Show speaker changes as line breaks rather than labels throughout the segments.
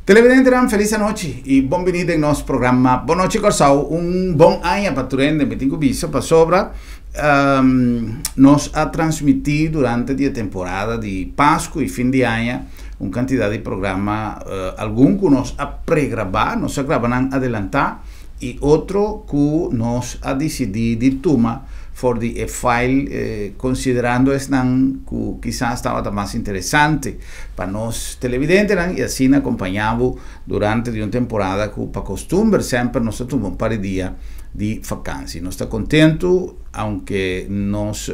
Televidentenan felis anochi y bon bini den nos programa Bon Nochi Kòrsou. Un bon aña pa tur hende mi tin ku bisa pasobra nos a transmití durante di e temporada di Pasku y fin di aña un kantidat di programa algun ku nos a pregrabá, nos a graba nan adelantá y otro ku nos a disidí di tuma for di e file konsiderando esnan ku kisas tabata mas interesante pa nos televidentenan y asina acompaña bo durante di un temporada cu pa costumber semper nos ta tuma un par di dia di vakantie. Nos ta contento aunke nos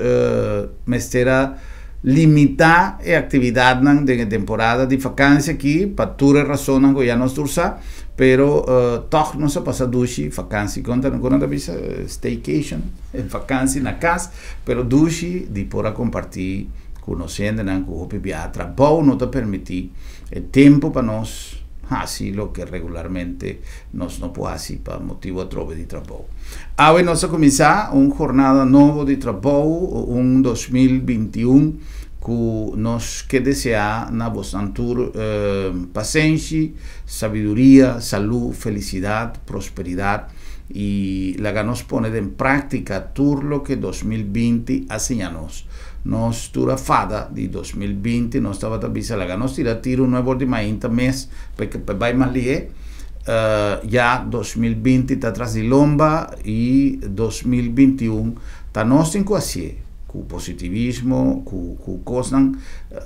mester a limita e actividadnan den e temporada di vakantie aki pa tur e razonnan cu ya nos tur sa, pero toch nos a pasa dushi vakantie, con ta nan ta bisa staycation, vakantie na cas, pero dushi di por a comparti ku nos hendenan ku hopi biaha trabou no ta permití e tempu pa nos hasi loke regularmente nos no por hasi pa motibu atrobe di trabou. Awe nos a kuminsá un jornada nobo di trabou, un 2021 ku nos ke deseá na bosnan tur pasenshi, sabiduria, salú, felisidat, prosperidat i laga nos pone den práktika tur loke 2020 a siña nos. Nos tur a fada di 2020, nos tabata bisa laga nos tira tiro nuevo di mainta mes pa pa bai mas lihé. Ya 2020 ta tras di lomba i 2021 ta nos tin ku hasié ku positivismo, ku kosnan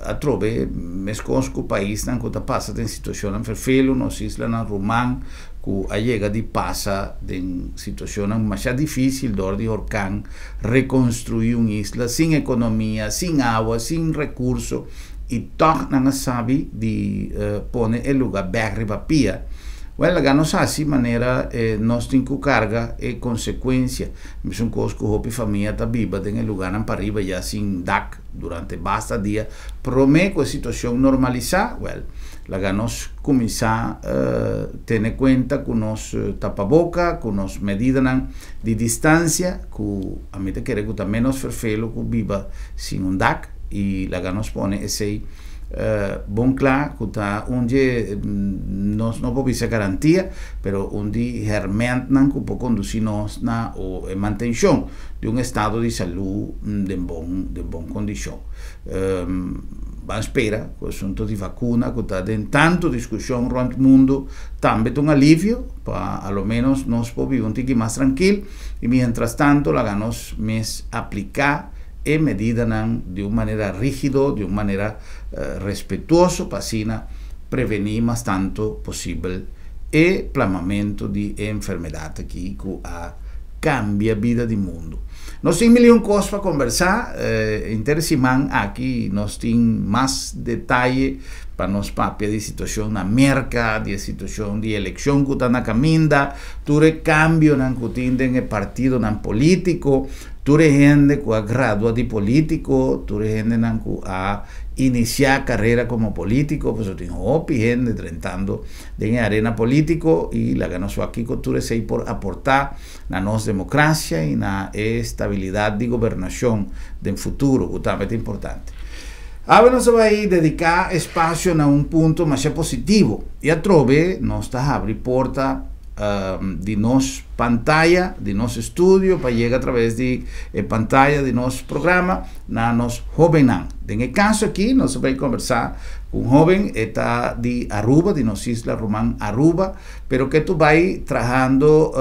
atrobe meskos ku paisnan ku ta pasa den situashonnan ferfelu, nos islanan ruman ku a yega di pasa den situashonnan masha difísil dor di horkan, rekonstruí un isla sin ekonomia, sin awa, sin rekurso i tòg nan a sabi di pone e lugá bèk riba pia. Wèl, laga nos hasi manera nos tin ku karga e konsekuensia. Mesun kos ku hopi famia ta biba den e lugánan pariba ya sin dak durante basta dia promé ku e situashon normalisá. Wèl, laga nos kuminsá tene kuenta ku nos tapaboka, ku nos medidanan di distansia, ku ami ta kere ku ta ménos ferfelu ku biba sin un dak, i laga nos pone esei bon kla ku ta un dje, nos no por bisa garantia, pero un di hèrmèntnan ku por kondusí nos na e mantenshon di un estado di salú den bon den bon kondishon. Ban spera ku asuntu di vakuna ku ta den tantu diskushon rònt mundu tambe ta un alivio pa a lo ménos nos por biba un tiki mas trankil i miéntras tantu laga nos mes apliká e medidanan di un manera rígido, di un manera respetuoso pa asina prevení mas tantu posibel e plamamentu di e enfermedat aki ku a kambia bida di mundu. Nos tin milion kos pa kombersá, henter e siman aki nos tin mas detaye pa nos papia di situashon na Merka, di e situashon di elekshon ku ta na kaminda, tur e kambionan ku tin den e partidonan polítiko, Tur e hende ku a gradua di polítiko, tur e hendenan ku a inisiá karera komo polítiko, pasobra tin hopi hende drentando den e arena polítiko i laga nos wak kiko tur esei por aportá na nos demokrasia i na e stabilidat di gobernashon den futuro, ku tambe ta importante. Awe nos a bai dediká espasio na un punto masha positivo i atrobe nos ta habri porta di nos pantaya di nos estudio pa yega a traves di e pantaya di nos programa na nos hobennan. Den e kaso aki nos a bai kombersá ku un hoben, e ta di Aruba, di nos isla ruman Aruba, pero ke tu bai trahando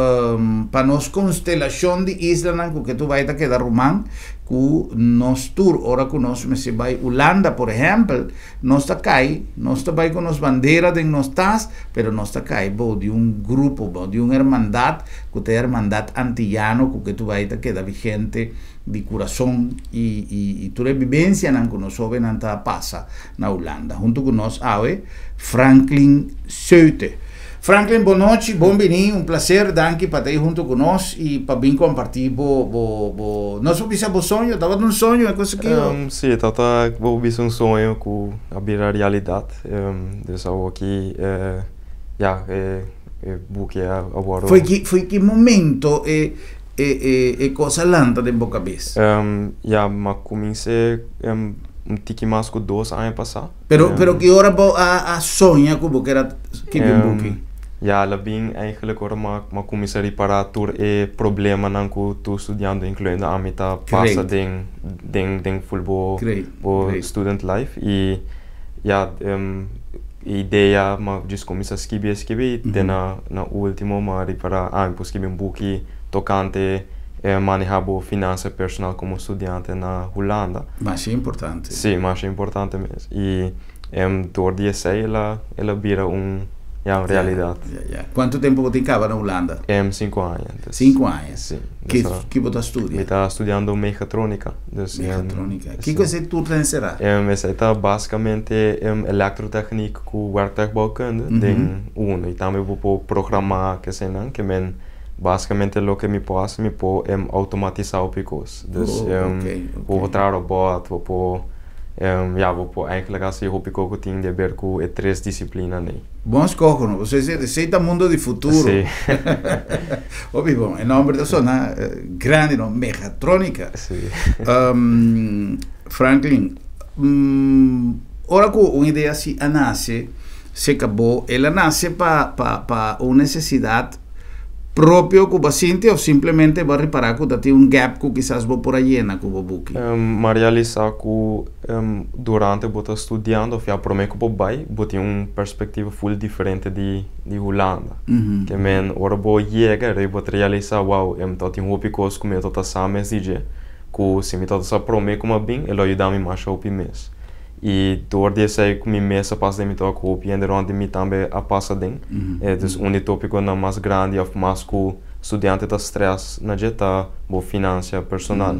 pa nos konstelashon di islanan ku ke tu bai ta keda ruman ku nos tur. Ora ku nos mester bai Hulanda, por ehèmpel, Nos ta kai, nos ta bai ku nos bandera den nos tas, pero nos ta kai bou di un grupo, bou di un hermandat, ku ta e hermandat antiyano ku ke tu bai ta keda vigente di kurason i i i tur e bibensianan ku nos hobennan ta pasa na Hulanda. Huntu ku nos awe, Franklin Seute. Franklin, bon nochi, bon bini, un placer, danki pa ta ei huntu ku nos i pa bin kompartí bo, bo, bo, nos por bisa bo soño, tabata un soño e kos aki o?
Sí, tabata, bo por bisa un soño ku a bira realidat, dus awoki ya e e buki a wòrdu.
Foi ki, foi ki momento e e e e kos a lanta den bo kabes?
Ya, m'a kumins'é. Un tiki mas ku 2 aña pasá.
Pero, pero ki ora bo a soña ku bo ker a skirbi un buki?
Ja, el a bin eigenlijk ora m'a kuminsá ripará tur e problemanan ku tur studiante, inkluyendo ami, ta pasa den full bo bo student life i ja, idea m'a djis kuminsá skirbi, skirbi i te na último m'a ripará, ah, mi por skirbi un buki tokante manehá bo finansa personal komo studiante na Hulanda.
Mas importante.
Sí, mas importante mes. I dor di esei el a bira un, ja, un realidat.
Ja. Kuantu tempu bo tin kaba na Hulanda?
5 aña. Dus,
5 aña.
Sí.
Ki,
Dus,
ki bo ta studia?
Mi ta studiando mechatronica. Dus,
Mechatronica.
Sí.
Kiko esei tur ta enserá?
Esei ta básikamente elektrotechniek ku werktuigbouwkunde den uno. I tambe bo por programá ke eseinan, ke men básikamente loke mi por hasi, mi por outomatisá hopi kos. Dus bo por traha robot, bo por ja, bo por eigenlijk hasi hopi kos ku tin di haber ku e tres disiplinanan ei.
Bon skoho, no? Esei ta mundu di futuro.
Sí.
Hopi bon. E nòmber ta sona grandi, no? Mechatronica.
Sí.
Franklin, ora ku un idea asina a nase, serka bo, el a nase pa un nesesidat propio ku bo a sinti òf simplemente bo a ripará ku tin un gap ku kisas bo por a yena ku bo buki?
M'a realisá ku durante bo ta studiando, òf ja, promé ku bo bai, bo tin un perspektiva full diferente di Hulanda. Ke men ora bo yega, rei bo ta realisá, wow, ta tin hopi kos ku mi no ta sa mes di dje, ku si mi ta sa promé ku m'a bin, e lo yuda mi mas hopi mes. I dor di esei ku mi mes a pasa den, mi ta ku hopi hende rònt di mi tambe a pasa den. Dus un di tópikonan mas grandi òf mas ku studiante ta stress na dje ta bo finansia personal.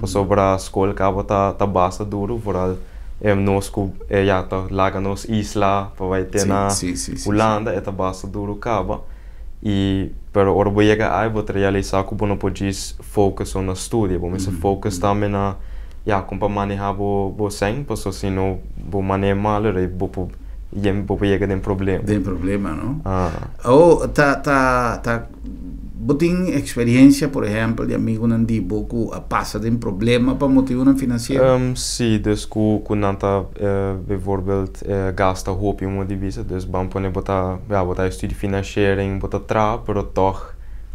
Pasobra skol kaba ta basta duru, vooral nos ku ja, ta laga nos isla pa bai te na
Sí, sí, sí,
Hulanda, e ta basta duru kaba. I pero ora bo yega ei, bo ta realisá ku bo no por djis focus na studia, bo mester focus tambe na, ja, kon pa manehá bo sèn, pasobra si no bo manehá malu, rei bo por yega den problema.
Den problema, no?
Ah.
Oh, ta, bo tin eksperensia, por ehèmpel, di amigunan di bo ku a pasa den problema pa motivonan finansiero?
Sí, dus ku nan ta bijvoorbeeld gasta hopi un di bisa, dus ban pone bo ta, ja, bo ta studiefinanciering, bo ta traha, pero toch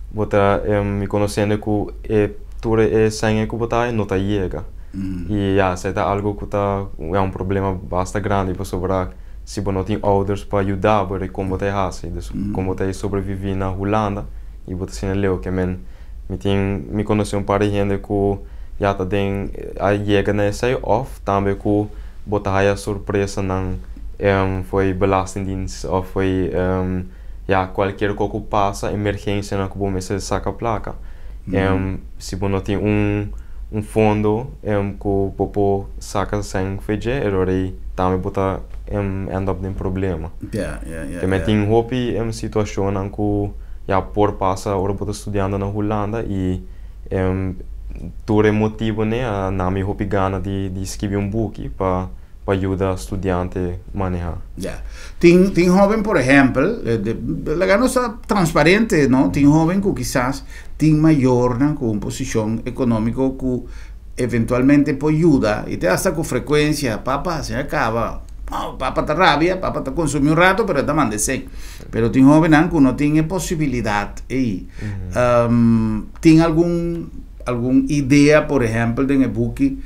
bo ta mi konosendo ku e tur e sèn ku bo ta no ta yega. I ja, esei ta algu ku ta, ja, un problema basta grandi, pasobra si bo no tin ouders pa yuda bo, kon bo ta hasi, dus kon bo ta sobreviví na Hulanda i bo ta asina leu. Ke men mi konosé un par di hende ku ja ta den a yega na esei òf tambe ku bo ta haya sorpresanan for belastingdienst òf for ja, kualkier kos ku pasa, emergensianan ku bo mester saka plaka. Si bo no tin un fondo ku bo por saka sèn for dje, e ora ei tambe bo ta end up den problema. Ke men tin hopi situashonnan ku, ja, por pasa ora bo ta studiando na Hulanda i tur e motibu a duna mi hopi gana di skirbi un buki pa yuda studiante manehá.
Ja. Tin hóben, por ehèmpel, laga nos ta transparente, no? Tin hóben ku kisas tin mayornan ku un posishon ekonómiko ku eventualmente por yuda i te hasta ku frekuensia, papa, se kaba. Oh, papa ta rabia, papa ta konsumí un ratu, pero ta manda sèn. Pero tin hóbennan ku no tin e posibilidat ei. Tin algun idea, por ehèmpel, den e buki,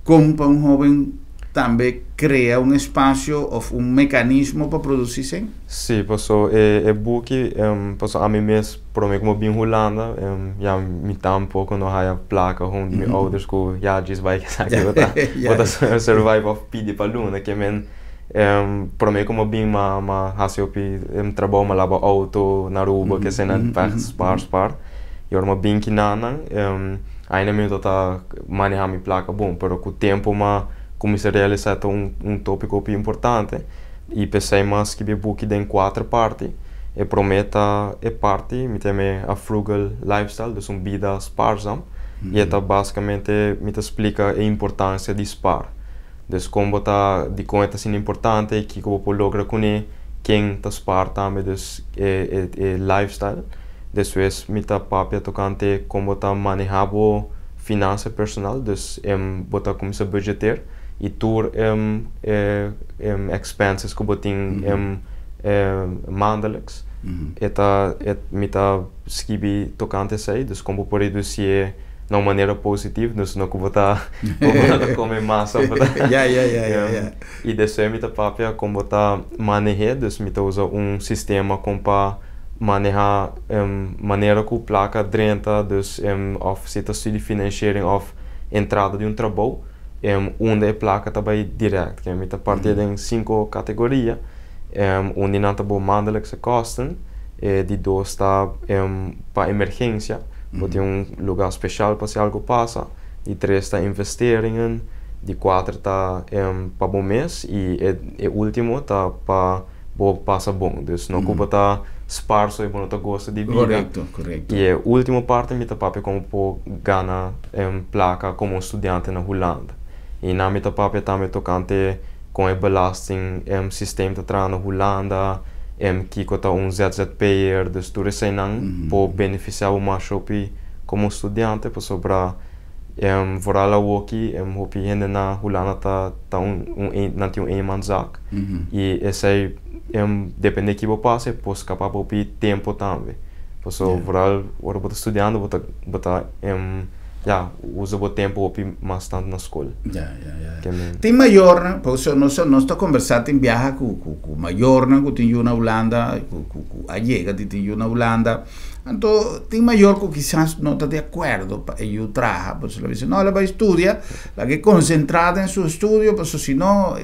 kon pa un hóben tambe krea un espasio òf un mekanismo pa produsí sèn?
Sí, paso e buki, paso ami mes promé ku mi bin Hulanda, ja, mi tampoko no haya plaka di mi ouders ku, ja, djis bai esaki bo ta survive òf pidi pa luna. Ke men promé ku mi bin m'a hasi hopi trabou, m'a laba outo na Aruba, ke eseinan echt spaar, spaar. I ora m'a bin kinanan, ainda mi no ta manehá mi plaka bon, pero ku tempu m'a kuminsá realisá ta un tópiko hopi importante i p'esei m'a skirbi e buki den kuater parti. E promé ta e parti mi ta yam'é a frugal lifestyle, dus un bida spaarzaam. I e ta básikamente mi ta splika e importansia di spaar. Dus kon bo ta, dikon e ta asina importante, kiko bo por logra kuné, ken ta spaar tambe, dus e lifestyle. Despues mi ta papia tokante kon bo ta manehá bo finansa personal, dus bo ta kuminsá budgeteer. I tur expenses ku bo tin maandelijks. E ta mi ta skibi tokante esei, dus kon bo por redusí na un manera positivo, dus no ku bo ta kome mas òf bo ta
Ja, ja, ja, ja, ja.
I despues mi ta papia kon bo ta manehá, dus mi ta usa un sistema kon pa manehá manera ku plaka drenta, dus òf si ta studiefinanciering òf entrada di un trabou, unda e plaka ta bai direct. Ku mi ta parti den sinku kategoria. Un di nan ta bo maandelijkse kosten, di dos ta pa emergensia, bo tin un lugá spesial pa si algu pasa. Di tres ta investeringen, di kuater ta pa bo mes i e último ta pa bo pasa bon. Dus no ku bo ta spaar so i bo no ta gosa di bida.
Korekto, korekto.
I e último parti mi ta papia kon bo gana plaka komo studiante na Hulanda. I nan mi ta papia tambe tokante kon e belasting systeem ta traha na Hulanda, kiko ta un ZZP'er, dus tur eseinan por benefisiá bo mas hopi komo studiante, pasobra vooral awoki hopi hende na Hulanda ta un nan tin un eenmanszaak. I esei, depende ki bo pasa, e por skapa hopi tempu tambe. Pasobra vooral ora bo ta studiando, bo ta ja, usa bo tempu hopi mas tantu na skol.
Ja, ja, ja. Tin mayornan, pasobra nos ta kombersá tin biaha ku mayornan ku tin yu na Hulanda, ku a yega di tin yu na Hulanda. Anto tin mayor ku kisas no ta di akuerdo pa e yu traha, pasobra nan bisa, no, el a bai studia, lag'é konsentrá den su estudio, pasobra si no,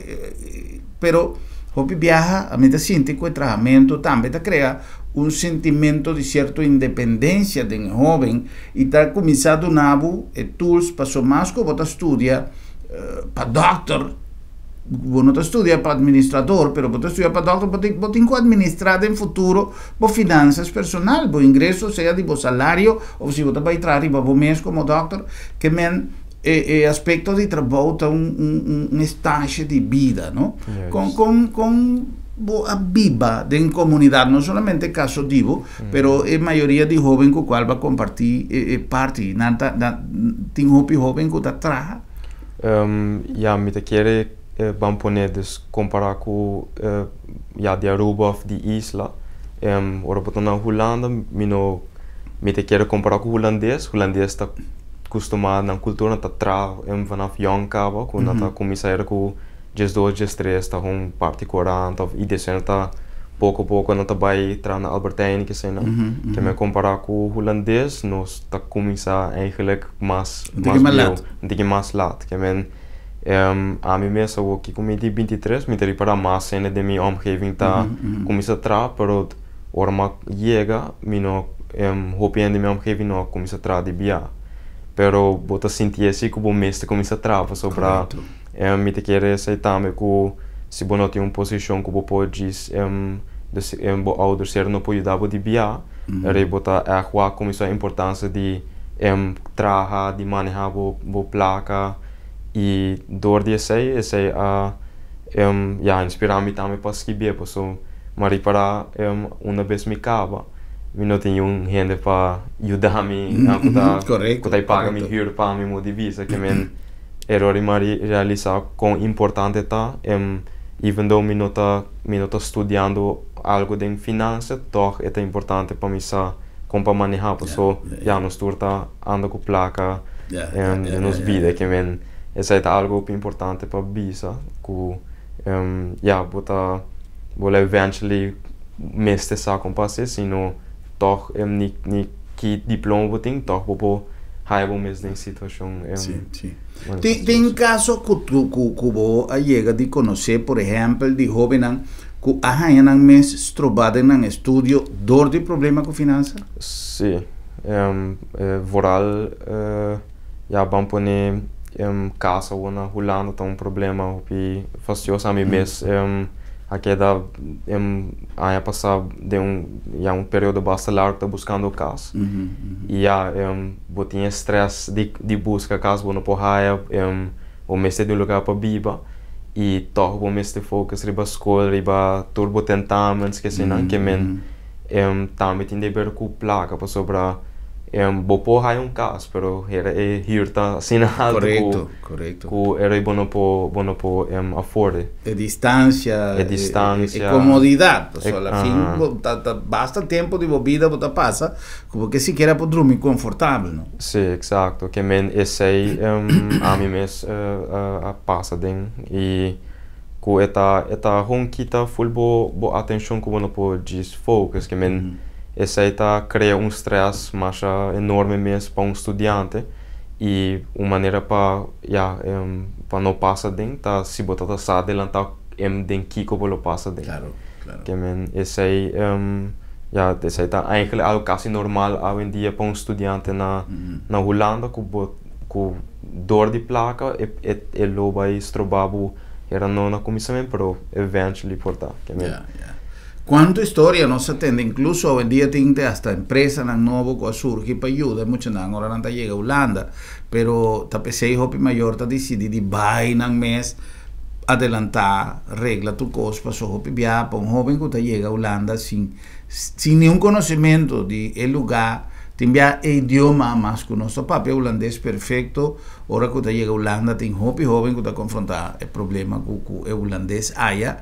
pero hopi biaha ami ta sinti ku e trahamentu tambe ta krea un sentimento di sierto independensia den e hóben i ta kuminsá duna bo e tools pasobra mas ku bo ta studia pa dòkter, bo no ta studia pa administrador, pero bo ta studia pa dòkter, bo tin ku administrá den futuro bo finansas personal, bo ingreso, sea di bo salario òf si bo ta bai traha riba bo mes komo dòkter, ke men e aspekto di trabou ta un estashe di bida, no? Kon bo a biba den komunidat, no solamente kaso di bo, pero e mayoria di hóben ku kual bo a kompartí e parti, nan ta tin hopi hóben ku ta traha?
Ja, mi ta kere ban pone, dus kompará ku ja, di Aruba òf di isla. Ora bo ta na Hulanda, mi no mi ta kere kompará ku hulandes. Hulandes ta kustumá nan kultura ta traha vanaf yòn kaba, ku nan ta kuminsá era ku 12, 13 ta un parti korant òf i despues nan ta poko poko nan ta bai traha na Albert Heijn, ke esei nan. Ke mi kompará ku hulandes, nos ta kuminsá eigenlijk mas
Un tiki mas
bieu,
lat.
Un tiki mas lat. Ke men ami mes awor ku mi tin 23, mi ta ripará mas hende den mi omgeving ta kuminsá traha, pero ora mi a yega, mi no hopi hende den mi omgeving no a kuminsá traha di bia. Pero bo ta sinti así ku bo mes ta kuminsá traha pasobra mi ta kere esei tambe ku si bo no tin un posishon ku bo por djis dus bo ouders ser no por yuda bo di bia, eri bo ta ègt wak kuminsá importansia di traha, di manehá bo plaka i dor di esei, esei a ja, inspirá mi tambe pa skibié, pasobra mi a ripará una bes mi kaba, mi no tin un hende pa yuda mi ku ta paga mi huur pa mi mo di bisa. Ke men eror mi a realisá kon importante ta, even though mi no ta studiando algu den finansa, tòg e ta importante pa mi sa kon pa manehá, pasobra ja, nos tur ta anda ku plaka den nos bida. Ke men esei ta algu importante pa bisa ku ja, bo ta bo lo eventually mester sa kon pa hasi, sino tòg ni ki diploma bo tin, tòg bo por haña bo mes den situashon
Sí, sí. Tin kaso ku bo a yega di konosé, por ehèmpel, di hóbennan ku a haña nan mes strobá den nan estudio dor di problema ku finansa?
Sí. Vooral ja, ban pone kas na Hulanda ta un problema hopi fastioso. Ami mes a keda aña pasá den un, ja, un periodo basta largu ta buskando kas. I ja, bo tin strès di buska kas, bo no por haña, bo mester di un lugá pa biba i tòg bo mester focus riba skol, riba tur bo tentamens, ke eseinan, ke men tambe tin di ber ku plaka, pasobra Bo por haya un cas, pero hera e huur ta asina alto cu era bo no por afford.
E distancia,
e distancia.
E comodidad. So, al fin, bo ta basta tempo di bo bida bo ta pasa, como cu sikiera por drumi comfortabel, no?
Si, exacto. Kemen esey ami mes a pasa den y cu e ta gewoon kita full bo atencion, cu bo no por just focus. Kemen esey ta crea un stress mas enorme mes pa un studiante y un manera pa, ja, pa no pasa den ta si bo ta sa adelanta den kico bo lo pasa den.
Claro.
Kemen esey ja, esey ta eigenlijk algo casi normal awendia pa un studiante na Hulanda, cu dor di placa e lo bay stroba bo era no na cuminsamento, pero eventually por ta. Kemen
Ja. Cuanto historia nos a tende, incluso awendia tin hasta empresanan nobo cu a surgi pa yuda muchanan ora nan ta yega Hulanda, pero ta pesey hopi mayor ta dicidi di bay nan mes adelanta, regla tur cos, paso hopi bia pa un hoben cu ta yega Hulanda sin ningun conocimento di e lugar, tin bia e idioma, mas cu nos papia hulandes perfecto, ora cu ta yega Hulanda tin hopi hoben cu ta confronta e problema cu e hulandes aya.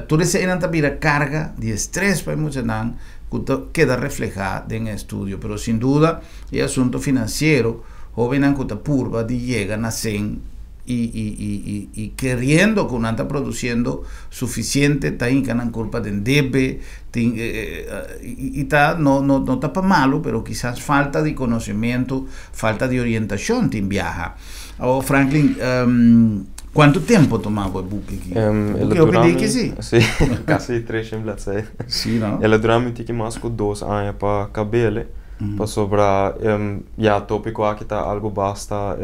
Tur esey ta bira carga di stress pa muchanan cu ta keda refleha den estudio, pero sin duda e asunto financiero, hobennan cu ta purba di yega na 100 y keriendo cu nan ta produciendo suficiente, ta hinca nan curpa den debe, tin, y ta, no ta pa malo, pero kisas falta di conocimento, falta di orientacion tin biaha. Oh, Franklin, cuanto tempo a tuma e buki aki?
El
a
dura
pidi cu si.
Si, casi 300 bladzijden.
Si, no?
El a dura mi tiki mas cu 2 aña pa cab'e. Pasobra ja, topico aki ta algo basta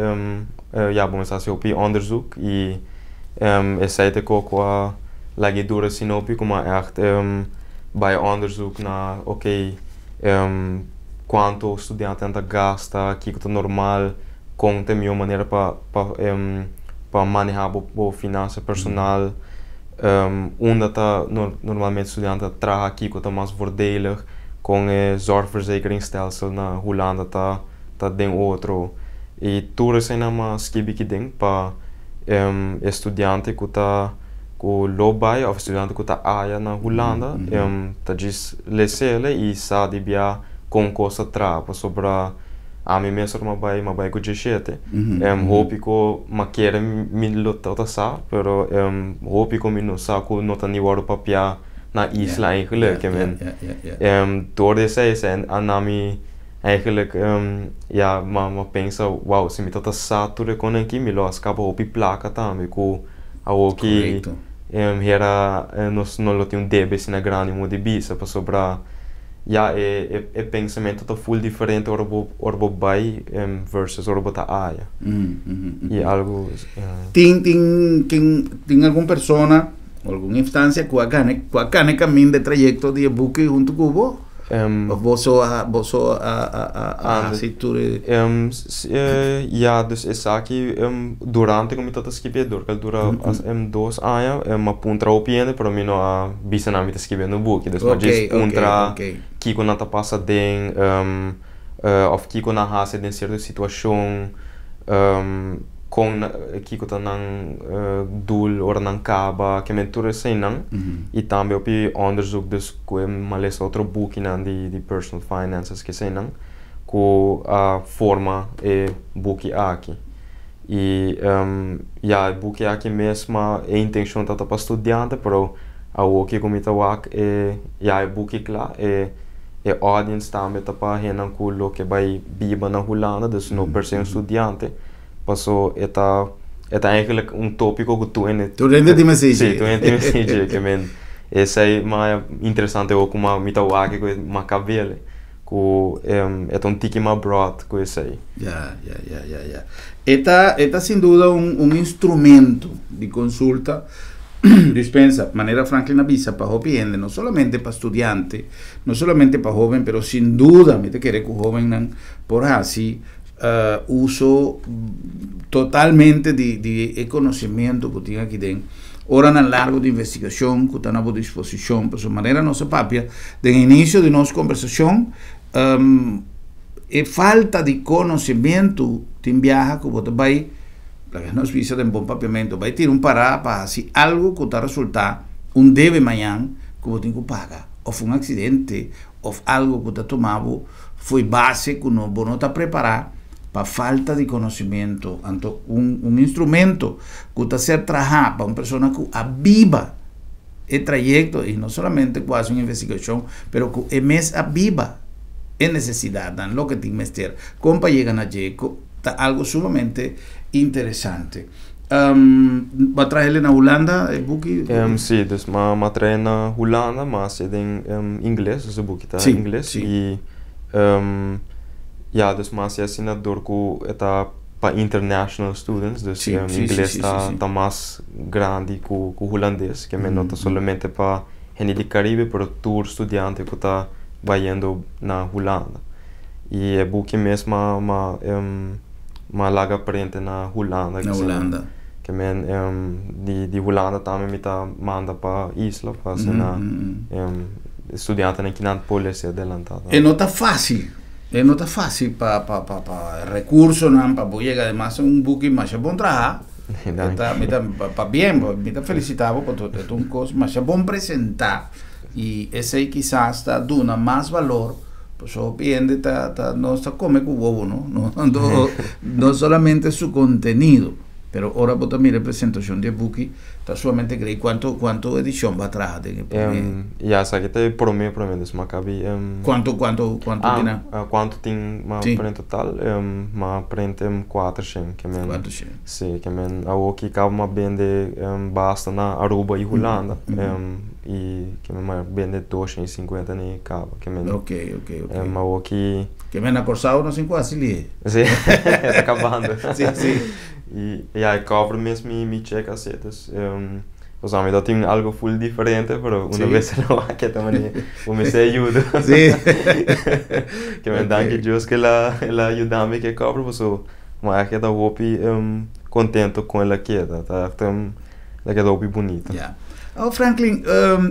ja, bon, esaki hopi onderzoek y esey ta cu a lag'e dura asina hopi, como echt bij onderzoek na, ok, cuanto studiante ta gasta, kico ta normal, con ta e manera pa maneha bo finansa personal, unda ta normalmente studiante ta traha, kico ta mas voordelig, cu e zorgverzekeringsstelsel na Hulanda ta den otro. Y tur esey mi a skirbi aki den pa studiante cu ta cu lo bay of studiante cu ta aya na Hulanda, ta djis les'e y sa di bia con cos ta traha, pasobra ami mes m'a bay cu 17. Hopi cu m'a kere mi lo ta sa, pero hopi cu mi no sa cu no ta ni wordo papia na isla eigenlijk. Kemen door di esey en ami eigenlijk ja, m'a pensa, wow, si mi ta sa tur e cos aki, mi lo a scapa hopi placa tambe cu awo cu era nos no lo tin un debe asina grandi, modo di bisa, pasobra ja, e pensamento ta full diferente ora bo bay versus ora bo ta aya. Y algo
Tin algun persona o algun instancia cu a cana caminda di trayecto di buki hunto cu bo? Of bo so a haci tur?
Ja, dus esaki durante cu mi tabata skirbi, door cu dura 2 aña, m'a puntra hopi hende, pero mi no a bisa nan mi ta skirbiendo un buki. Dus m'a djis puntra kico nan ta pasa den of kico nan a haci den cierto situacion, con kico ta nan doel ora nan caba, kemen tur eseynan. Y tambe hopi onderzoek, dus cu m'a lesa otro bukinan di personal finances cu eseynan cu a forma e buki aki. Y ja, e buki aki mes, e intencion ta pa studiante, pero awo cu mi ta wak e, ja, e buki cla, e audience tambe ta pa hendenan cu lo ke bay biba na Hulanda, dus no per se un studiante. Paso e ta eigenlijk un topico cu tur hende
Tur hende tin mester.
Si, tur hende tin mester, kemen esey mas interesante ook cu mi ta wak cu m'a cab'e cu e ta un tiki mas broad cu esey.
Ja. E ta sin duda un instrumento di consulta, dispensa, manera Franklin a bisa, pa hopi hende, no solamente pa studiante, no solamente pa hoben, pero sin duda, mi ta kere cu hobennan por haci uso totalmente di conocimento cu tin aki den, oranan largo di investigacion cu ta na disposicion, pa su manera nos papia, den inicio di nos conversacion, E falta di konosementu tin biaha ku bo ta bai, laga nos bisa den bon papiamentu, bai tira un pará pa hasi algu ku ta resultá un debe mañan ku bo tin ku paga, òf un aksidente, òf algu ku ta tuma bo fo'i base ku no bo no ta prepará pa falta di konosementu. Anto un un instrumento ku ta ser trahá pa un persona ku a biba e trayekto, i no solamente ku hasi un investigashon, pero ku e mes a biba e nesesidatnan, loke tin mester, kon pa yega na dje, ku ta algu sumamente interesante. Bo a traha el na Hulanda, e buki?
Sí, dus mi a traha na Hulanda, mi a hasi den ingles, dus e buki ta ingles. I ya, dus mi a hasi asina dor ku e ta pa international students, dus ingles ta mas grandi ku hulandes, ke men no ta solamente pa hende di Caribe, pero tur studiante ku ta bayendo na Hulanda. I e buki mes m'a m'a m'a laga prente na Hulanda.
Na Hulanda.
Ke men di di Hulanda tambe mi ta manda pa isla pa asina studiantenan kinan por lesa adelantá.
E no ta fásil, e no ta fásil pa pa pa pa rekursonan pa bo yega. Ademas un buki masha bon traha.
Danki.
Ta mi ta pabien bo, mi ta felisitá bo pasobra ta un kos masha bon presentá i esei kisas ta duna mas balor pasobra hopi hende ta ta nos ta kome ku wowo no, no no solamente su kontenido pero ora bo ta mira e presentashon di e buki ta sumamente grei. Kuantu kuantu edishon bo a traha den e promé?
Ya esaki ta e promé promé dus mi a kabi.
Kuantu kuantu kuantu tin a?
Kuantu tin mi a print total? Mi a print kuatershen ke men.
Kuatershen.
Si, ke men awoki kaba mi a bende basta na Aruba i Hulanda i ke men mi a bende doshen i sinkuenta ni kaba ke men.
Ok, ok, ok.
Awoki.
Ke men na Kòrsou nos tin kuasi lihe.
Si, e ta kabando.
Si, si.
I ya e cover mes mi check así, dus Pasobra mi ta tin algo full diferente, pero una bes el a wak e ta mane bo mester ayuda.
Sí.
Ke men danki Dios ke el a el a yuda mi ke cover pasobra mi a keda hopi contento kon el a keda. Ta echt el a keda hopi bunita.
Ya. Awor Franklin,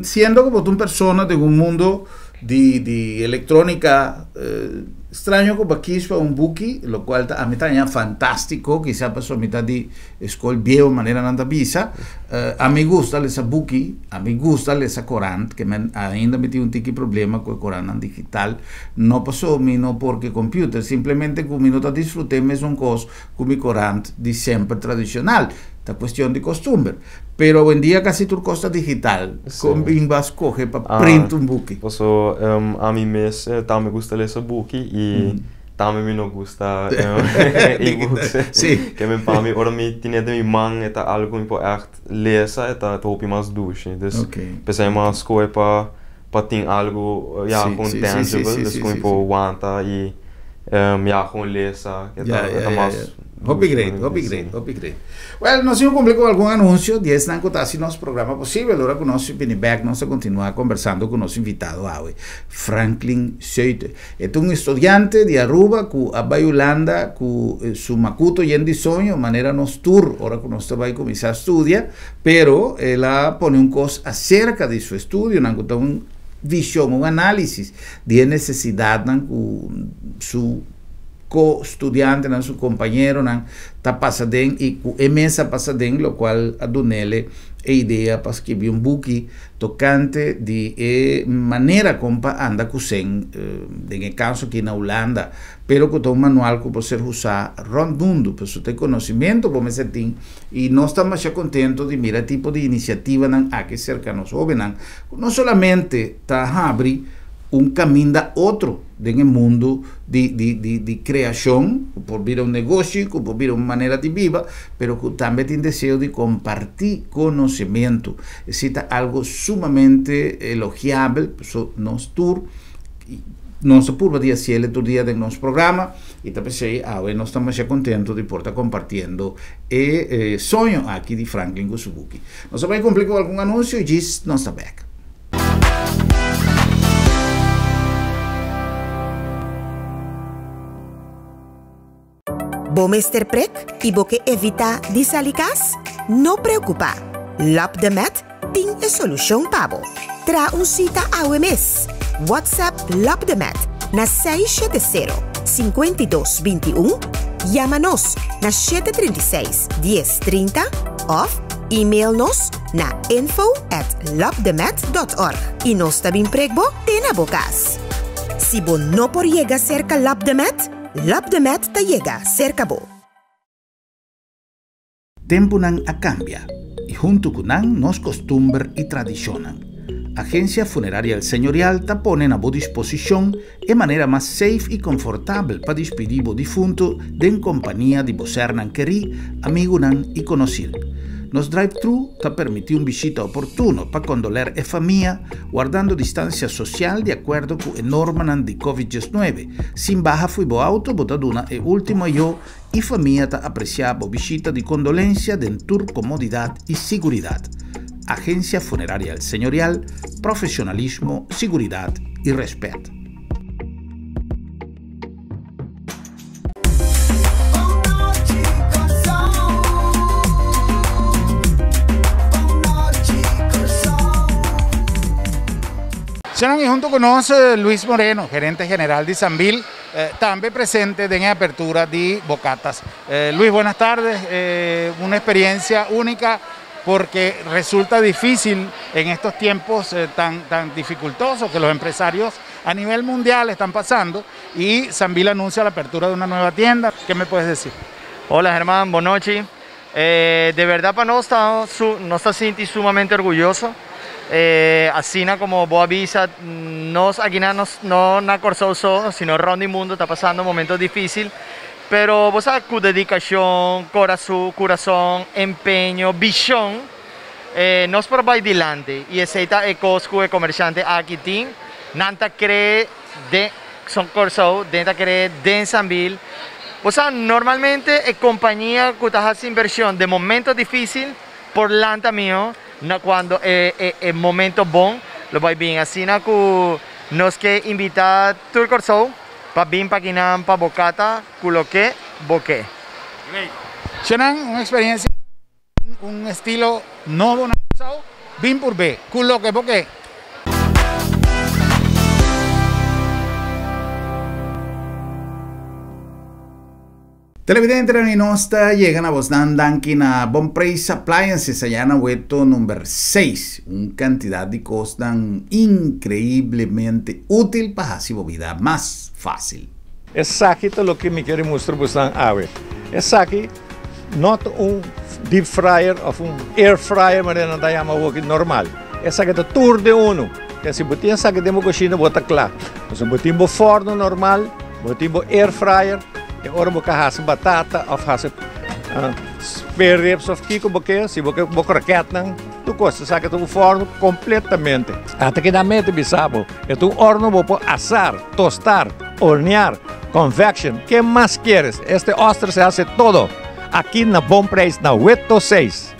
siendo ku bo ta un persona den un mundo di di electronica straño ku bo a kis pa un buki, lokual ta ami ta haña fantástiko, kisa pasobra mi ta di E skol bieu manera nan ta bisa, A mi gusta lesa buki, a mi gusta lesa korant, ke men ainda mi tin un tiki problema ku e korantnan digital, no paso mi no por ke computer, simplemente ku mi no ta disfrut'é mesun kos ku mi korant di semper tradishonal, ta kuestion di kostumber. Pero awendia kasi tur kos ta digital, kon bin bo a skohe pa print un buki?
Paso ami mes tambe gusta lesa buki i Tambe mi no gusta e-books.
Sí.
Ke men pa mi ora mi tine den mi man e ta algo ku mi por ègt lesa e ta hopi mas dushi. Dus p'esei mi a skohe pa pa tin algo ya kon tangible dus ku mi por wanta i ya kon lesa e ta mas
Hopi great, hopi great, hopi great. Well, nos tin cumpli cu algun anuncio di esnan cu ta haci nos programa posibel. Ora cu nos bini bek, nos ta continua conversando cu nos invitado awe, Franklin Seute. E ta un estudiante di Aruba cu a bay Hulanda cu su macuto yen di soño, manera nos tur ora cu nos ta bay cuminsa studia, pero el a pone un cos acerca di su estudionan cu ta un vision, un analisis di e necesidadnan cu su co-studiantenan, su compañeronan ta pasa den y cu e mes a pasa den, locual a dunele e idea pa skibi un buki tocante di e manera con pa anda cu sen, den e caso aki na Hulanda, pero cu ta un manual cu por ser usa rond mundo, pasobra ta e conocimento bo mester tin y nos ta masha contento di mira e tipo di iniciativanan aki cerca nos hobennan, cu no solamente ta habri un caminda otro den e mundu di di di di kreashon, ku por bira un negoshi, ku por bira un manera di biba, pero ku tambe tin deseo di kompartí konosementu. Esei ta algu sumamente elogiabel, pasobra nos tur nos ta purba di hasiel tur dia den nos programa i ta p'esei awe nos ta masha kontentu di por ta kompartiendo e soño aki di Franklin ku su buki. Nos a bai kumpli ku algun anunsio i djis nos ta bèk.
Bo mester prek i bo ke evitá di sali kas? No preokupá! Lap de Met tin e solushon pa bo. Traha un sita awe mes! WhatsApp Lap de Met na 670. 52 21, yama nos na 736 10 30 òf email nos na info at labdemed.org i nos ta bin prek bo te na bo kas. Si bo no por yega serka Labdemed, Labdemed ta yega serka bo.
Tempunan a kambia i huntu ku nan nos kostumber i tradishonnan. Agensia Funeraria El Señorial ta pone na bo disposishon e manera mas safe i konfortabel pa dispidí bo difuntu den kompania di bo sernan kerí, amigunan i konosir. Nos drive-thru ta permití un bishita oportuno pa kondoler e famia, wardando distansia sosial di akuerdo ku e normanan di Covid 19. Sin baha fo'i bo auto bo ta duna e último ayó i famia ta apresiá bo bishita di kondolensia den tur komodidat i siguridat. Agensia Funeraria El Señorial, profesionalismo, siguridat i rèspèt. Señor y hunto cu nos Luis Moreno, gerente general di Sambil, tambe presente den e apertura di Bocatas. Luis, buenas tardes. Una experiencia única porque resulta difícil en estos tiempos tan, tan dificultosos que los empresarios a nivel mundial están pasando y Sambil anuncia la apertura de una nueva tienda. ¿Qué me puedes decir?
Hola Germán, bon nochi. De berdad pa nos ta nos ta sinti sumamente orguyoso. Asina como bo a bisa, nos akinan nos no na Kòrsou so, sino rond di mundo ta pasando momento dificil. Pero bo sa cu dedicacion, corasu, curason, empeño, vision, nos por bay dilanti. Y esey ta e cos cu e comerciante aki tin. Nan ta cree den son Kòrsou, den ta cree den Sambil. Bo sa, normalmente e compañia cu ta haci inversion den momento dificil por lanta miho na cuando e e e momento bon lo bay bin. Asina cu nos ke invita tur Kòrsou pa bin pa kinan pa Bocata cu loke bo ke.
Great. Shenan, un experiencia, un estilo nobo na Kòrsou, bin purbe cu loke bo ke. Televidentenan y nos ta yega na bosnan danki na Bon Prijs Appliances allá na Weto number 6. Un cantidad di cosnan increiblemente útil pa haci bo bida mas fácil.
Esaki ta loke mi kere mustra bosnan awe. Esaki no ta un deep fryer of un air fryer manera nan ta yama awoki normal. Esaki ta tur den unu. Ke si bo tin esaki den bo kushina bo ta kla. Pasobra bo tin bo forno normal. Bo tin bo air fryer e ora bo ka hasi batata of hasi spare ribs of kiko bo ke, si bo ke bo kroketnan, tur kos. Esaki ta un forno kompletamente. Ata ki nan mete bisa bo, e ta un orno bo por asar, tostar, hornear, convection, ke mas kieres? Este oster se hase todo aki na Bon Prijs na Weto seis.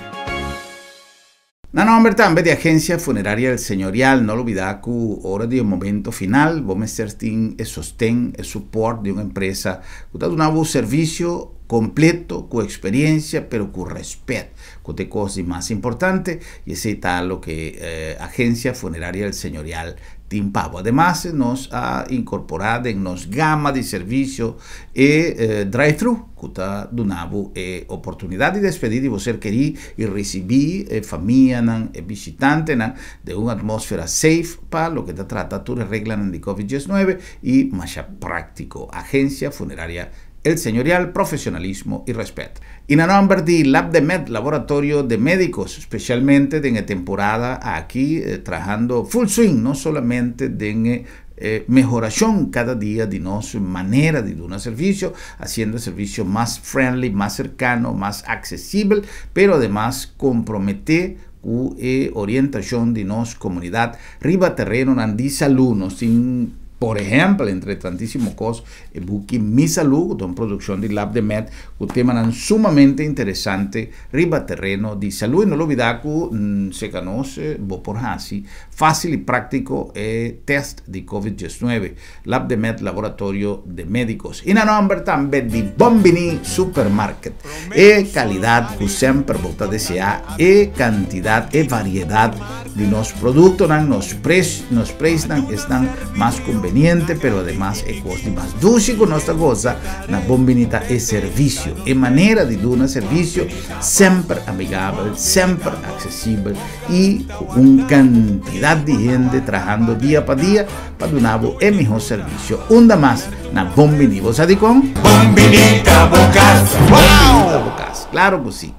Na nomber tambe di Agencia Funeraria El Señorial no lubida cu ora di e momento final bo mester tin e sosten, e support di un empresa cu ta duna bo servicio completo, cu experiencia pero cu respet, cu ta e cos di mas importante y esey ta loke Agencia Funeraria El Señorial tin pa bo. Ademas nos a incorpora den nos gama di servicio e drive-thru. Ku ta duna bo e oportunidat di despedí di bo ser kerí i risibí e famianan, e bishitantenan den un atmósfera safe pa loke ta trata tur e reglanan di Covid 19 i masha práktiko. Agensia Funeraria El Señorial, profesionalismo i rèspèt. I na nòmber di Labdemed, Laboratorio de Médicos, spesialmente den e temporada aki trahando full swing no solamente den e E mehorashon kada dia di nos manera di duna servisio, hasiendo e servisio mas friendly, mas serkano, mas aksesibel, pero ademas komprometé ku e orientashon di nos komunidat riba terenonan di salú. Nos tin, por ehèmpel, entre tantísimo kos, E buki Mi Salú, ku ta un produkshon di Labdemed ku temanan sumamente interesante riba tereno di salú. I no lubidá ku serka nos bo por hasi fásil i práktiko e tèst di Covid 19. Labdemed Laboratorio de Médicos. I na nòmber tambe di Bon Biní Supermarket. E kalidat ku semper bo ta deseá, e kantidat, e variedat di nos produktonan, nos pres, nos preisnan esnan mas kumbeniente. konveniente, pero ademas e kos di mas dushi ku nos ta gosa na Bon Bini ta e servisio, e manera di duna servisio semper amigabel, semper aksesibel i ku un kantidat di hende trahando dia pa dia pa duna bo e mihó servisio. Unda mas na Bon Bini. Bo sa dikon?
Bon Bini ta bo kas!
Bon Bini ta bo kas! Klaro ku si!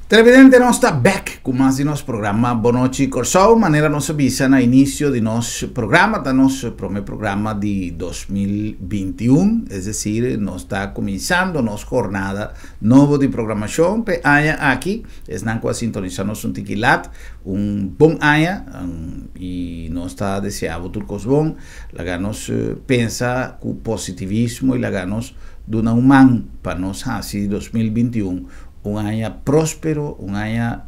Televidente nos ta bek ku mas di nos programa Bonochi Kòrsou. Manera nos a bisa na inisio di nos programa ta nos promé programa di 2021, es desir nos ta kuminsando nos jornada nobo di programashon p'e aña aki. Esnan ku a sintonisa nos un tiki lat, un bon aña i nos ta desea bo tur kos bon. Laga nos pensa ku positivismo i laga nos duna un man pa nos hasi 2021 un aña próspero, un aña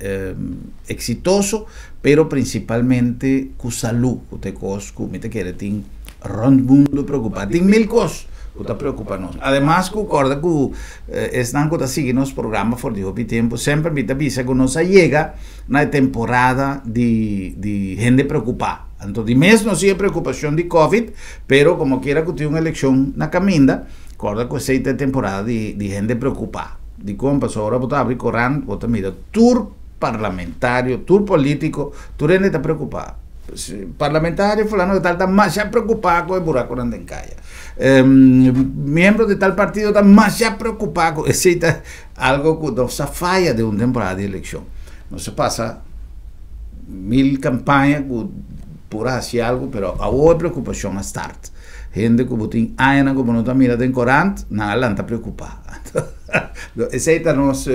eksitoso, pero prinsipalmente ku salú, ku ta e kos ku mi ta kere tin rònt mundu preokupá. Tin mil kos ku ta preokupá nos. Ademas ku kòrda ku esnan ku ta sigui nos programa for di hopi tempu, semper mi ta bisa ku nos a yega na e temporada di di hende preokupá. Anto di mes no si e preokupashon di Covid, pero komokiera ku tin un elekshon na kaminda, kòrda ku esei ta e temporada di di hende preokupá. Dikon? Pasobra ora bo ta abri korant, bo ta mira tur parlamentario, tur polítiko, tur hende ta preokupá. Parlamentario fulano de tal ta masha preokupá ku e burakunan den kaya. Miembro di tal partido ta masha preokupá ku esei ta algo ku nos sa faya den un temporada di elekshon. Nos a pasa mil kampaña ku por a hasi algu, pero awor e preokupashon a start. Hende ku bo tin añanan ku bo no ta mira den korant, nan a lanta preokupá. Esei ta nos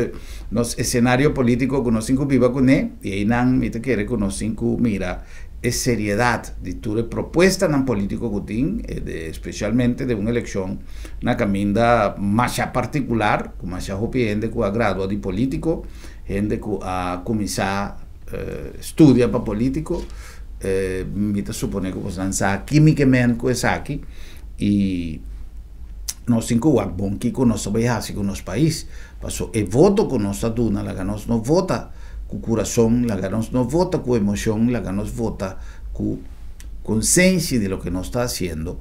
nos esenario polítiko ku nos tin ku biba kuné, i einan mi ta kere ku nos tin ku mira e seriedat di tur e propuestanan polítiko ku tin, espesialmente den un elekshon na kaminda masha partikular, ku masha hopi hende ku a gradua di polítiko. Hende ku a kuminsá studia pa polítiko, mi ta suponé ku boso sa kímikament ku esaki i nos tin ku wak bon kiko nos ta bai hasi ku nos pais. Paso e voto ku nos ta duna laga nos no vota ku kurason, laga nos no vota ku emoshon, laga nos vota ku konsensia di loke nos ta hasiendo.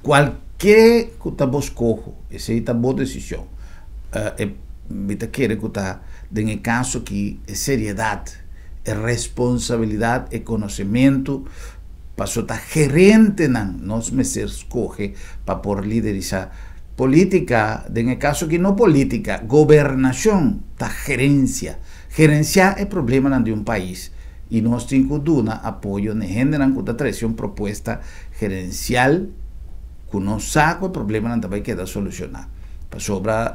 Kualke ku ta bo skoho, esei ta bo desishon. E mi ta kere ku ta den e kaso aki e seriedat, e responsabilidat, e konosementu, paso ta gerentenan nos mester skohe pa por liderisá polítika, den e kaso aki no polítika, gobernashon ta gerensia, gerensiá e problemanan di un pais i nos tin ku duna apoyo na e hendenan ku ta trese un propuesta gerensial ku nos sa ku e problemanan ta bai keda solushoná. Pasobra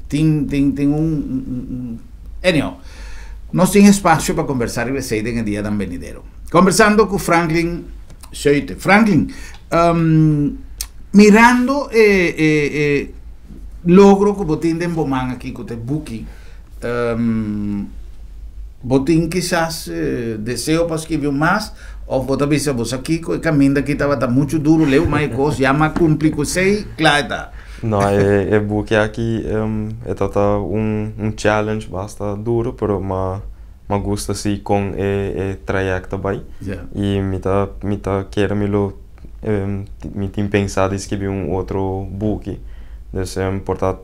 tin tin tin un un anyhow nos tin espasio pa kombersá riba esei den e dianan benidero. Kombersando ku Franklin Schuite. Franklin, mirando e e e logro ku bo tin den bo man aki ku ta e buki, Bo tin kisas deseo pa skibi un mas of bo ta bisa bo sa kiko e kaminda aki tabata muchu duru leu ma e kos ya m'a kumpli ku esei kla e ta.
No e e buki aki e tabata un un challenge basta duru pero m'a m'a gusta si kon e e trayekto a bai i mi ta mi ta kere mi lo mi tin pensa di skibi un otro buki dus por ta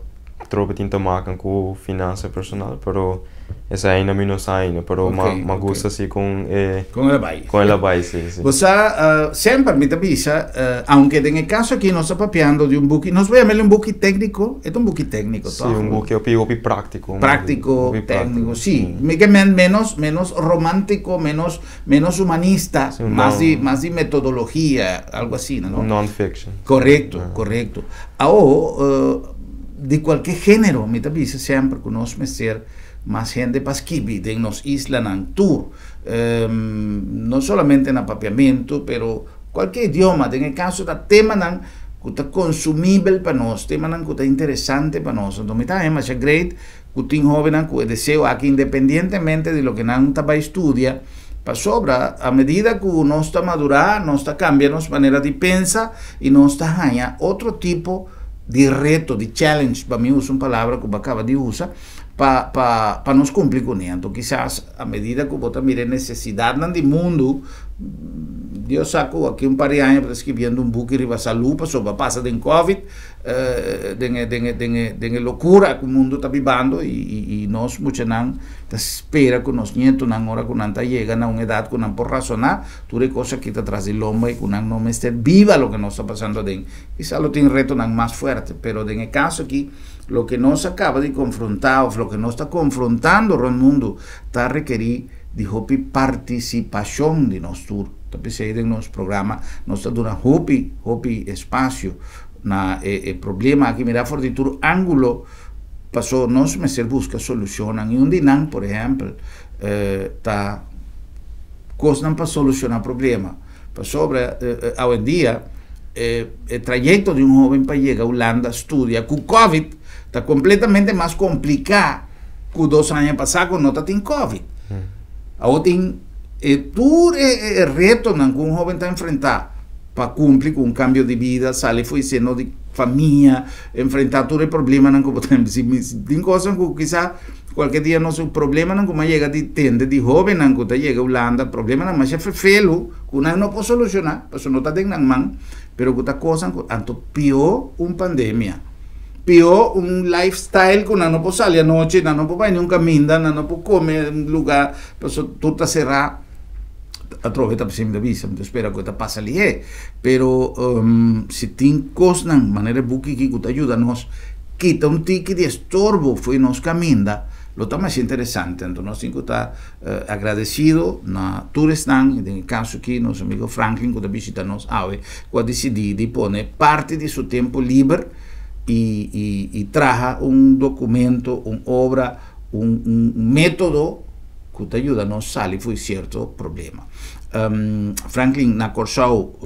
Trobe tin te maken ku finansa personal, pero esei ainda mi no sa ainda, pero ma ma gusta si kon e
Kon el a bai.
Kon el a bai, si, si.
Bo sa, semper mi ta bisa, aunke den e kaso aki nos ta papiando di un buki, nos por yam'el un buki tékniko, e ta un buki tékniko
tòg? Si, un buki hopi hopi práktiko.
Práktiko, tékniko, si. Mi ke men ménos ménos romántiko, ménos ménos humanista, mas di mas di metodologia, algo asina, no?
Un non-fiction.
Korekto, korekto. Awo, di kualke género, mi ta bisa semper ku nos mester mas hende pa skibi den nos islanan tur, no solamente na papiamentu, pero kualke idioma, den e kaso ta temanan ku ta konsumibel pa nos, temanan ku ta interesante pa nos. Anto mi ta haña masha great ku tin hóbennan ku e deseo aki independientemente di loke nan ta bai studia, pasobra a medida ku nos ta madurá, nos ta kambia nos manera di pensa i nos ta haña otro tipo. di reto, di challenge, pa mi usa un palabra ku bo a kaba di usa, pa nos kumpli kuné. Anto kisas a medida ku bo ta mira e nesesidatnan di mundu, Dios sa ku aki un par di aña bo ta skibiendo un buki riba salú pasobra bo a pasa den covid, den e den e den e den e lokura ku mundu ta bibando i nos muchanan ta spera ku nos nietonan ora ku nan ta yega na un edat ku nan por rasoná tur e kos aki ta tras di lomba i ku nan no mester biba loke nos ta pasando aden. Kisas lo tin retonan mas fuerte, pero den e kaso aki loke nos a kaba di konfrontá òf loke nos ta konfrontando rònt mundu ta rekerí di hopi partisipashon di nos tur. Ta p'esei den nos programa nos ta duna hopi, hopi espasio na e problema aki mirá for di tur ángulo, paso nos mester buska solushonnan i un di nan, por ehèmpel, ta kosnan pa solushoná problema. Pasobra awendia e trayekto di un hóben pa yega Hulanda studia ku covid ta kompletamente mas kompliká ku 2 aña pasá ku no ta tin covid. Awor tin e tur e retonan ku un hóben ta enfrentá pa kumpli ku un kambio di bida, sali for di seno di famia, enfrentá tur e problemanan ku bo ta tin kosnan ku kisas Kualke dia nos problemanan ku a yega di tende di hóbennan ku ta yega Hulanda, problemanan masha fefelu ku nan no por solushoná, pasobra no ta den nan man, pero ku ta kosnan ku anto pió un pandemia, pió un lifestyle ku nan no por sali anochi, nan no por bai niun kaminda, nan no por kome un lugá, pasobra tur ta será. Atrobe ta mi ta bisa, mi ta spera ku e ta pasa lihé, pero si tin kosnan manera e buki aki ku ta yuda nos kita un tiki di estorbo fo'i nos kaminda, lo ta masha interesante. Anto nos tin ku ta agradesido na tur esnan, i den e kaso aki nos amigo Franklin ku ta bishita nos awe, ku a disidí di pone parti di su tempu liber i traha un dokumento, un obra, un método ku ta yuda nos sali fo'i sierto problema. Franklin, na Kòrsou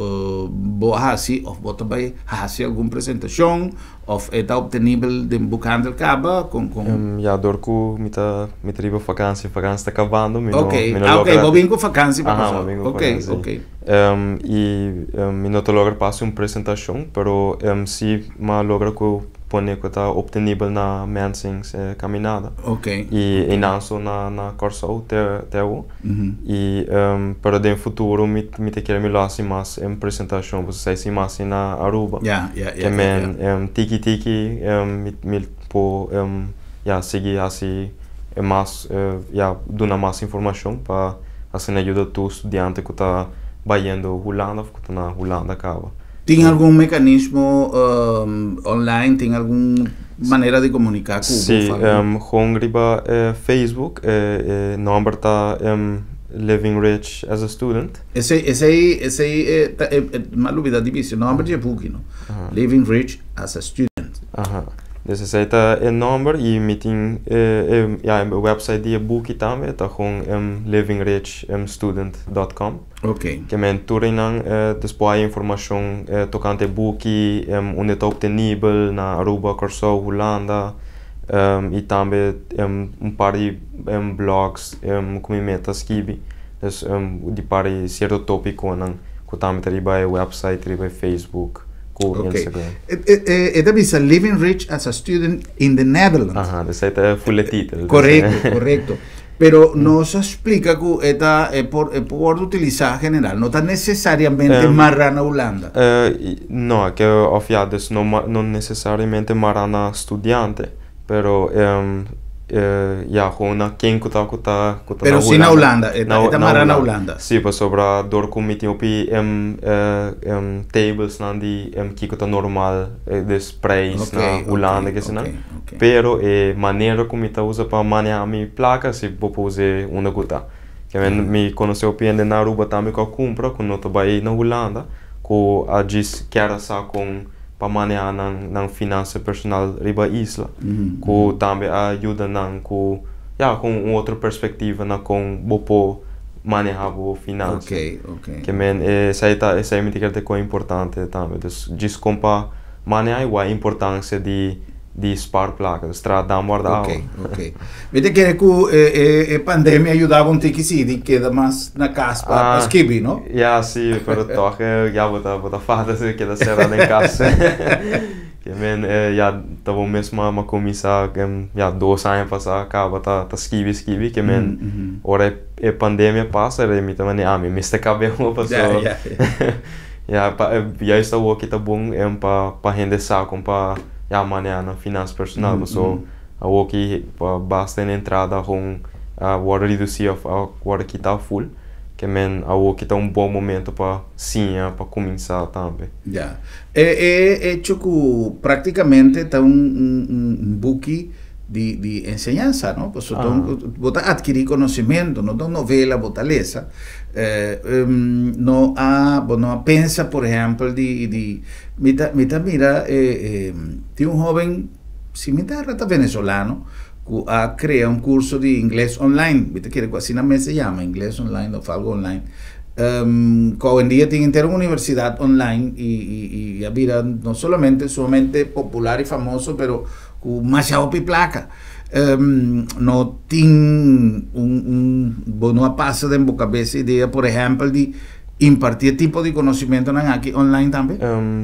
bo a hasi òf bo ta bai hasi algun presentashon òf e ta optenibel den boekhandel kaba? Kon kon?
Ya, dor ku mi ta mi ta riba fakansi, fakansi ta kabando, mi no
Ok,
mi no
ah ok,
logra
bo bin ku fakansi pa
Aha,
Kòrsou.
bo bin ku
Ok,
fakansi.
ok.
I mi no ta logra pa hasi un presentashon, pero si m'a logra ku pone ku ta optenibel na Mensing's Caminada.
Ok.
I einan so na na Kòrsou te te awo. I pero den futuro mi mi ta kere mi lo hasi mas presentashon pasobra esei si mas na Aruba.
Ya, ya, ya,
Ke
ya,
men
ya.
tiki tiki mi mi por ya sigui hasi mas ya duna mas informashon pa asina yuda tur studiante ku ta bayendo Hulanda òf ku ta na Hulanda kaba.
Tin algun mekanismo online, tin algun manera di komuniká ku bo?
Sí, gewoon riba Facebook, e nòmber ta Living Rich as a Student.
Esei, esei, esei ta e, m'a lubida di bisa e nòmber di e buki, no? Living Rich as a Student.
Aha. Dus esei ta e nòmber i mi tin e, ya, e website di e buki tambe ta gewoon livingrichstudent.com.
Ok.
Ke men tur einan despues hay informashon tokante e buki, unda e ta optenibel na Aruba, Kòrsou, Hulanda i tambe un par di blogs ku mi meta skibi. Dus di par di sierto topikonan ku tambe ta riba e website, riba e Facebook ku Instagram.
Ok. E ta bisa Living Rich as a Student in the Netherlands.
Aha, dus ei ta e ful e titel.
Korekto, korekto. Pero nos a splika ku e ta e por e por wòrdu utilisá general, no ta nesesariamente mará na Hulanda.
No, ke òf ya, dus no no nesesariamente mará na studiante, pero ya gewoon na ken ku ta ku ta ku ta
Pero si na Hulanda, e ta e ta mará na Hulanda.
Si, pasobra dor ku mi tin hopi tablesnan di kiko ta normal, dus prijs na Hulanda kesinan. Pero e manera ku mi ta usa pa manehá mi plaka si bo por us'é unda ku ta. Kende mi konosé hopi hende na Aruba tambe ku a kumpra ku no ta bai na Hulanda ku a djis kier a sa kon pa manehá nan nan finansa personal riba isla ku tambe a yuda nan ku ya ku un otro perspektiva na kon bo por manehá bo finansa. Ke men esei ta esei mi ta kere ta kon importante tambe. Dus djis kon pa manehá igual importansia di di spar plaka, dus traha dam warda awa.
Ok, ok. Mi ta kere ku e e e pandemia a yuda bo un tiki si di keda mas na kas pa pa skibi, no?
Ya, si, pero tòg ya bo ta bo ta fada si keda sera den kas. Ke men ya ta bo mes m'a kuminsá ya 2 aña pasá kaba ta skibi skibi. Ke men ora e pandemia pasa, mi ta mane ah, mi mester kab'é paso ya pa juist awor ta bon pa hende sa kon pa ya manehá nan finansa personal, paso awor ki pa basta en entrada gewoon wòrdu redusí òf wòrdu kitá full. Ke men awor ta un bon momento pa siña, pa kuminsá tambe.
Ya. E hecho ku práktikamente ta un buki di enseñansa, no? Pues bo ta atkirí konosementu, no ta un novela bo ta lesa. No a, bo no a pensa, por ehèmpel, di mi ta mira di un hóben, si mi ta venezolano, ku a krea un kurso di ingles online. Mi ta kere ku asina mes se yama, ingles online òf algu online. Ku hoy en dia tin henter un universidat online i a bira no solamente sumamente popular i famoso, pero ku masha hopi plaka. No tin un bo no a pasa den bo kabes idea, por ehèmpel, di impartí tipo di konosementunan aki online tambe?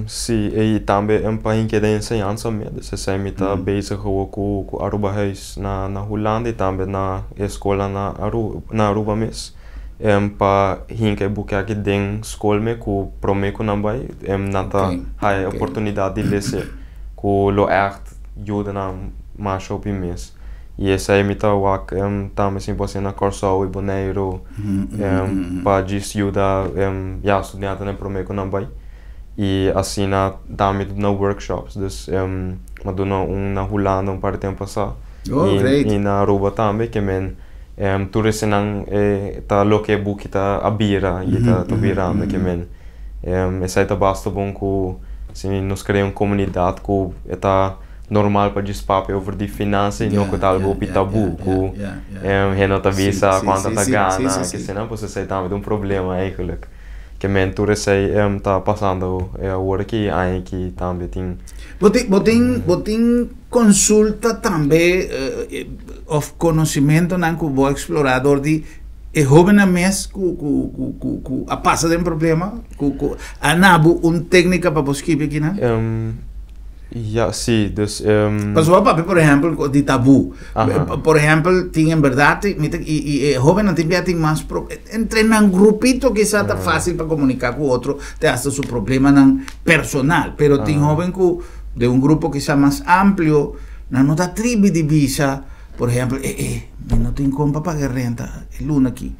Si, i tambe pa keda enseñansa mes. Dus esei mi ta bezig ku Aruba Huis na Hulanda i tambe na skol na Aruba mes. Pa hinka e buki aki den skol mes ku promé ku nan bai, nan ta haya oportunidat di lesa ku lo echt yuda nan mas hopi mes. I esei mi ta wak tambe si por na Kòrsou i Boneiru pa djis yuda ya studiantenan promé ku nan bai. I asina tambe mi ta duna workshops, dus mi a duna un na Hulanda un par di tempu pasá.
Oh, great.
I na Aruba tambe, ke men tur esnan ta loke e buki ta a bira i ta birando. Ke men esei ta basta bon ku si nos krea un komunidat ku ta normal pa djis papia over di finansa i no ku ta algu hopi tabú ku hende no ta bisa kuantu ta gana, ke esei pues esei tambe ta un problema eigenlijk. Ke men tur esei ta pasando awor aki aña aki tambe tin.
Bo tin konsulta tambe òf konosementunan ku bo a eksplorá dor di e hóbennan mes ku a pasa den problema ku a duna bo un téknika pa bo skibi akinan?
Ja, si, dus
Pasobra papia, por ehèmpel, di tabú. Por ehèmpel, tin en berdat i e hóbennan tin bia tin mas entre nan grupito kisas ta fásil pa komuniká ku otro te hasta su problemanan personal, pero tin hóben ku den un grupo kisas mas amplio nan no ta tribi di bisa, por ehèmpel, mi no tin kon pa paga renta e luna aki.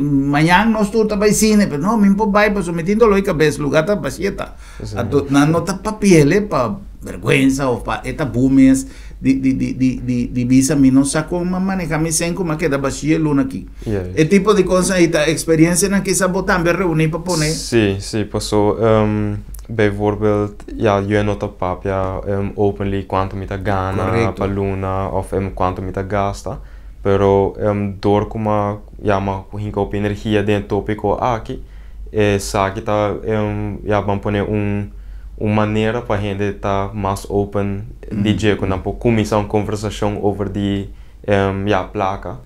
Mañan nos tur ta bai sine, pero no, mi no por bai pasobra mi tin doló di kabes, lugá ta basheta. Anto nan no ta papi'é pa bèrgwensa òf pa e tabú mes di bisa mi no sa kon manehá mi sèn ku mi a keda bashí e luna aki. E tipo di kos ei ta eksperensianan kisas bo tambe a reuní pa pone.
Si, paso bijvoorbeeld ja, yo no ta papia openly kuantu mi ta gana pa luna òf kuantu mi ta gasta, pero dor ku mi ya mi a hinka hopi energia den e tópiko aki, esaki ta ya ban pone un manera pa hende ta mas open di dje ku nan por kuminsá un konversashon over di ya plaka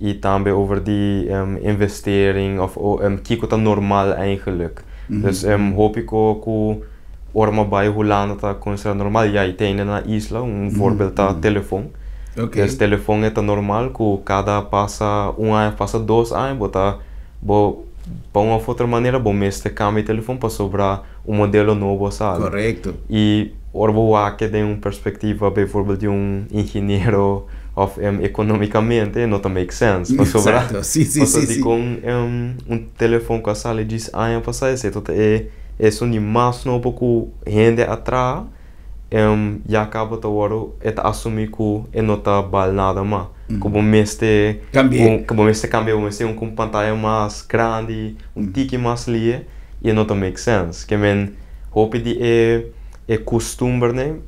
i tambe over di investering òf kiko ta normal eigenlijk. Dus hopi ku ora mi a bai Hulanda ta konsiderá normal, ya i tene na isla un voorbeeld ta telefon. Dus telefon ta normal ku kada pasa un aña, pasa 2 aña, bo ta bo pa un òf otro manera bo mester kambia e telefon pasobra un modelo nobo a sali. I ora bo wak den un perspektiva bijvoorbeeld di un ingeniero òf ekonómikamente no ta make sense pasobra
Sí, sí,
pasobra
sí.
dikon un telefon ku a sali 10 aña pasá esei ta e esun di mas nobo ku hende a traha ya kaba ta wòrdu e ta asumí ku e no ta bal nada mas. Ku bo mester
Kambia.
Ku bo mester kambia, bo mester un ku pantaya mas grandi, un tiki mas lihe i e no ta make sense. Ke men hopi di e kustumbernan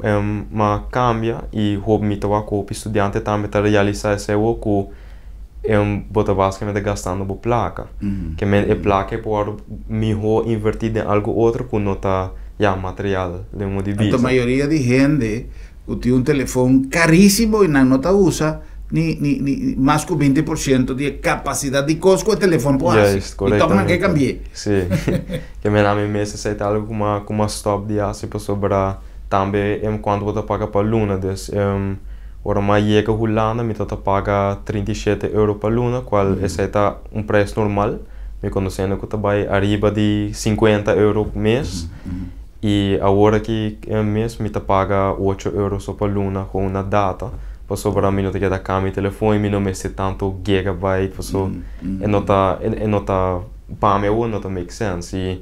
m'a kambia i hopi mi ta wak ku hopi studiante tambe ta realisá esei awor ku bo ta básicamente gastando bo plaka. Ke men e plaka e por wòrdu mihó invertí den algu otro ku no ta ya material den modo di
Anto
bisa.
mayoria di hende ku tin un telefon karísimo i nan no ta usa ni mas ku 20% di kapasidat di kos ku e telefon por hasi.
Juist,
I tòg nan ke
korektamente.
kambia.
Si. Ke men ami mes esei ta algu ku m'a stòp di hasi pasobra Tambe kuantu bo ta paga pa luna. Dus ora m'a yega Hulanda, mi tabata paga €37 pa luna, kual esei ta un preis normal. Mi konosiendo ku ta bai ariba di €50 mes. I awor aki mes mi ta paga €8 so pa luna ku na data. Pasobra mi no ta keda kambia telefòn i mi no mester tantu gigabyte, paso e no ta pa mi awor no ta make sense. I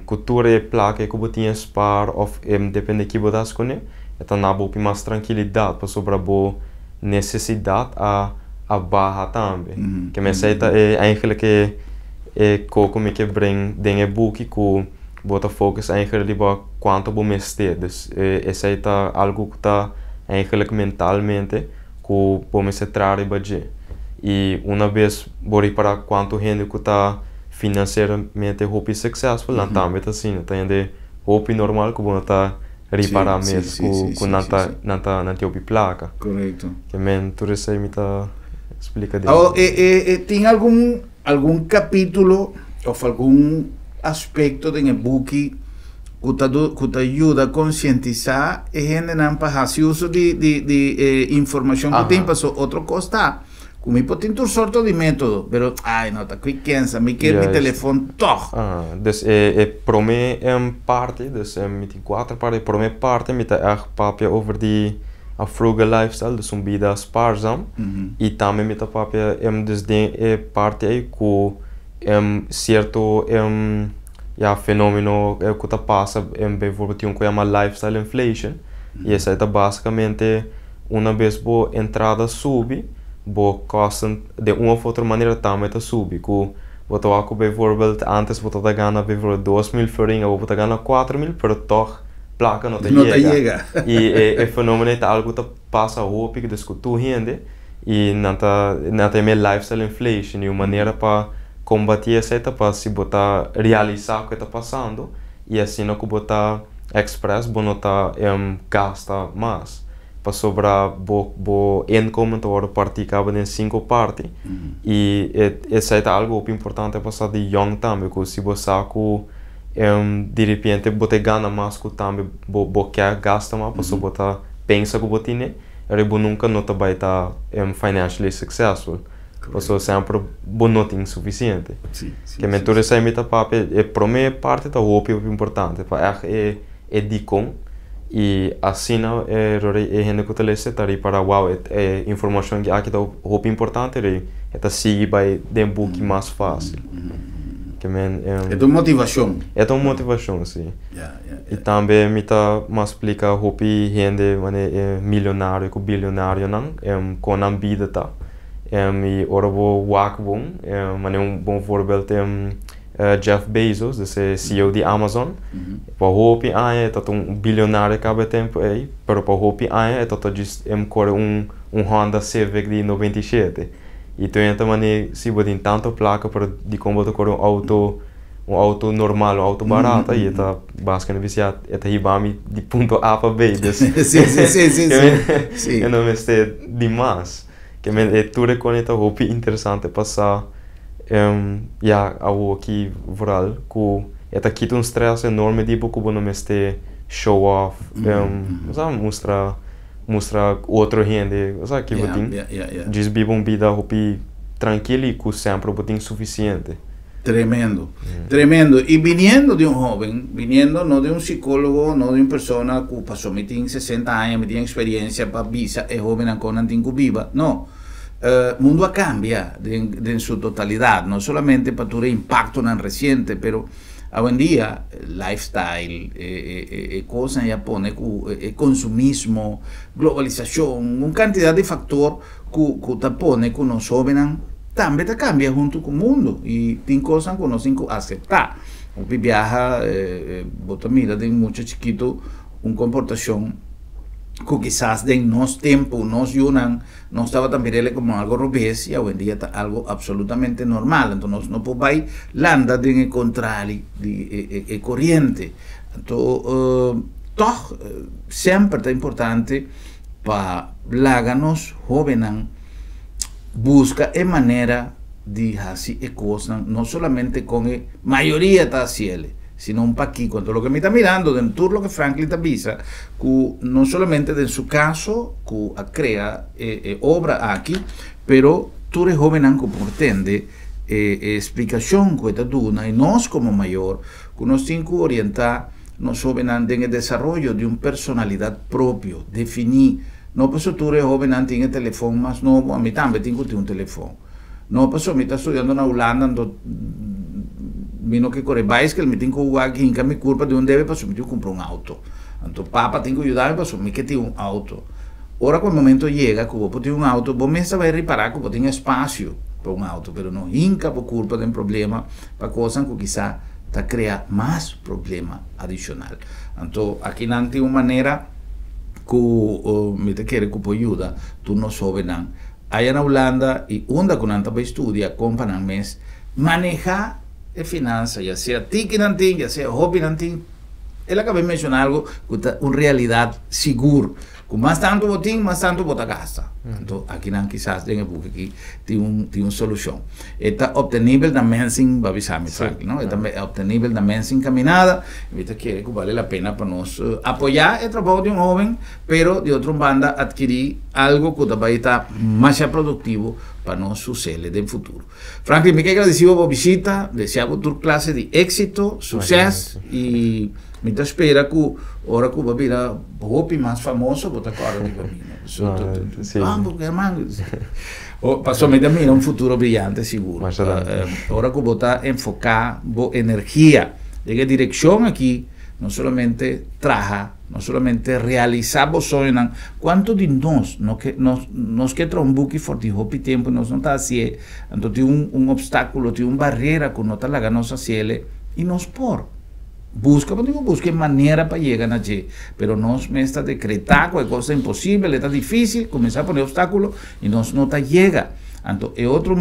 ku tur e plaka ku bo tin spaar òf depende ki bo ta hasi kuné, e ta duna bo mas trankilidat, pasobra bo nesesidat a baha tambe. Ke men esei ta e eigenlijk e kos ku mi ke bring den e buki, ku bo ta focus eigenlijk riba kuantu bo mester. Dus esei ta algu ku ta eigenlijk mentalmente ku bo mester traha riba dje. I un bes bo ripará kuantu hende ku ta finansieramente hopi successful, nan tambe ta asina, ta hende hopi normal ku bo no ta ripará mes ku nan ta nan ta nan tin hopi plaka. Ke men tur esei mi ta splika den.
Oh, tin algun kapítulo òf algun aspekto den e buki ku ta yuda konsientisá e hendenan pa hasi uso di informashon ku tin? Paso otro kos ta ku mi por tin tur sorto di método, pero ai, no ta quick, mi ke mi telefòn toch.
Ah, dus e promé parti, dus mi tin kuater parti, e promé parti mi ta echt papia over di a frugal lifestyle, dus un bida spaarzaam. I tambe mi ta papia dus den e parti ei ku sierto ja, fenómeno ku ta pasa, bijvoorbeeld tin un ku yama lifestyle inflation. I esei ta básikamente un bes bo entrada subi, bo kosten di un òf otro manera tambe ta subi. Ku bo ta wak bijvoorbeeld antes bo ta gana bijvoorbeeld 2000 florin, bo ta gana 4000, pero toch plaka no ta
No ta
yega.
Yega.
I e fenómeno ta algu ta pasa hopi ku tur hende i nan ta yama lifestyle inflation, i un manera pa kombatí esei ta pa si bo ta realisá loke ta pasando i asina ku bo ta express bo no ta gasta mas. Pasobra bo inkomen ta wòrdu partí kaba den sinku parti i esei ta algu hopi importante pa sa di young tambe, ku si bo sa ku di repente bo ta gana mas ku tambe bo ke gasta mas pasobra bo ta pensa ku bo tin, eri bo nunka no ta bai ta financially successful. Pasobra semper bo no tin sufisiente. Ke men tur esei mi ta papia, e promé parti ta hopi hopi importante pa echt e dikon i asina e hende ku ta lesa ta ripará, wow, e informashon aki ta hopi importante i e ta sigui bai den buki mas fásil. Ke men
E ta un motivashon.
E ta un motivashon, si. I tambe mi ta mas splika hopi hende manera e milionario ku bilionarionan kon nan bida ta. I ora bo wak bon, manera un bon voorbeeld Jeff Bezos, dus e CEO di Amazon. Pa hopi aña e ta un bilionario kaba e tempu ei, pero pa hopi aña e ta just kore un Honda Civic di 97. I tur hende ta manera si bo tin tantu plaka, pero dikon bo ta kore un auto normal, un auto barata? I e ta básikamente bisa, e ta hiba mi di punto A pa B. Dus
Si, si, si, si, si.
E no mester di mas. Ke men e tur e kos ta hopi interesante pa sa ja, awor aki vooral ku e ta kita un stress enorme di bo ku bo no mester show off, sabe, mustra otro hende, sabe, ku bo tin. Djis biba un bida hopi trankil i ku semper bo tin sufisiente.
Tremendo, tremendo. Y viniendo de un joven, viniendo no de un psicólogo, no de una persona que pasó, mi tin 60 aña, mi tin eksperensia pa bisa e hóbennan kon nan tin ku biba. No. Mundu a kambia den su totalidat, no solamente pa tur impaktonan resiente, pero awendia lifestyle, kos ya pone ku konsumismo, globalisashon, un kantidat di faktor ku ta pone ku nos hóbennan tambe ta kambia huntu ku mundu i tin kos ku nos tin ku aseptá. Hopi biaha bo ta mira den mucha chikitu un komportashon ku kisas den nos tempu, nos yunan, nos tabata mir'é komo algu robes i awendia ta algu apsolutamente normal. Anto nos no por bai landa den e kontrali di e koriente. Anto toch semper ta importante pa laga nos hóbennan buska e manera di hasi e kosnan, no solamente ku e mayoria ta hasié, sino un pakiko. Anto loke mi ta mirando den tur loke Franklin ta bisa, ku no solamente den su kaso ku a krea e e obra aki, pero tur e hobennan ku por tende e e splikashon ku e ta duna i nos komo mayor ku nos tin ku orientá nos hobennan den e desaroyo di un personalidat propio, definí. No pasobra tur e hobennan tin e telefon mas nobo, ami tambe tin ku tin un telefon. No pasobra mi ta studiando na Hulanda anto mi no ke kore baiskel, mi tin ku wak hinka mi kurpa di un debe pasobra mi tin ku kumpra un auto. Anto papa tin ku yuda mi pasobra mi ke tin un auto. Ora ku e momento yega ku bo por tin un auto, bo mes ta bai ripará ku bo tin espasio pa un auto, pero no hinka bo kurpa den problema pa kosnan ku kisa ta krea mas problema adishonal. Anto akinan tin un manera ku mi ta kere ku por yuda tur nos hóbennan aya na Hulanda i unda ku nan ta bai studia kon pa nan mes maneha e finansa, ya sea tiki nan tin, ya sea hopi nan tin. El a kaba di menshoná algu ku ta un realidat sigur, ku mas tantu bo tin, mas tantu bo ta gasta. Anto akinan kisas den e buki aki tin un tin un solushon. E ta optenibel na Mensing, bo a bisa mi Franklin, no? E ta optenibel na Mensing Caminada. Mi ta kere ku bale la pena pa nos apoyá e trabou di un hoben, pero di otro banda atkirí algu ku ta bai ta masha produktivo pa nos susele den futuro. Franklin, mi ke gradisí bo pa bo bishita, deseá bo tur klase di éksito, sukses i mi ta spera ku ora ku bo bira hopi mas famoso bo ta kòrda riba mi, no? So, Bambo, hermano. Pasobra mi ta mira un futuro briyante sigur. Ora ku bo ta enfoká bo energia den e direkshon aki, no solamente traha, No solamente realisá bo soñonan. Kuantu di nos no ke nos nos ke traha un buki for di hopi tempu i nos no ta hasié? Anto tin un un opstákulo, tin un barera ku no ta laga nos hasiel i nos por buska, bo tin ku buska e manera pa yega na dje, pero nos mes ta dekretá ku e kos ta imposibel, e ta difísil, kuminsá pone opstákulo i nos no ta yega. Anto e otro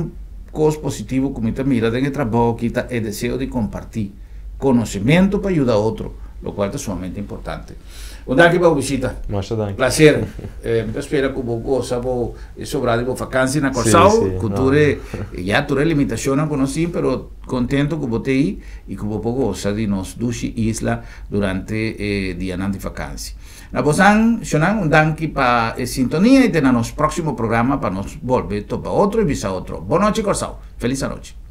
kos positivo ku mi ta mira den e trabou aki ta e deseo di kompartí. Konosementu pa yuda otro, lokual ta sumamente importante. Un danki pa bo bishita.
Masha danki.
Placer. Mi ta spera ku bo gosa bo e sobra di bo fakansi na Kòrsou, ku tur e, ya tur e limitashonnan ku nos tin, pero kontento ku bo ta ei i ku bo por gosa di nos dushi isla durante e dianan di fakansi. Na bosan, shonnan, un danki pa e sintonia i te na nos próksimo programa pa nos bolbe topa otro i bisa otro. Bon nochi Kòrsou. Felis anochi.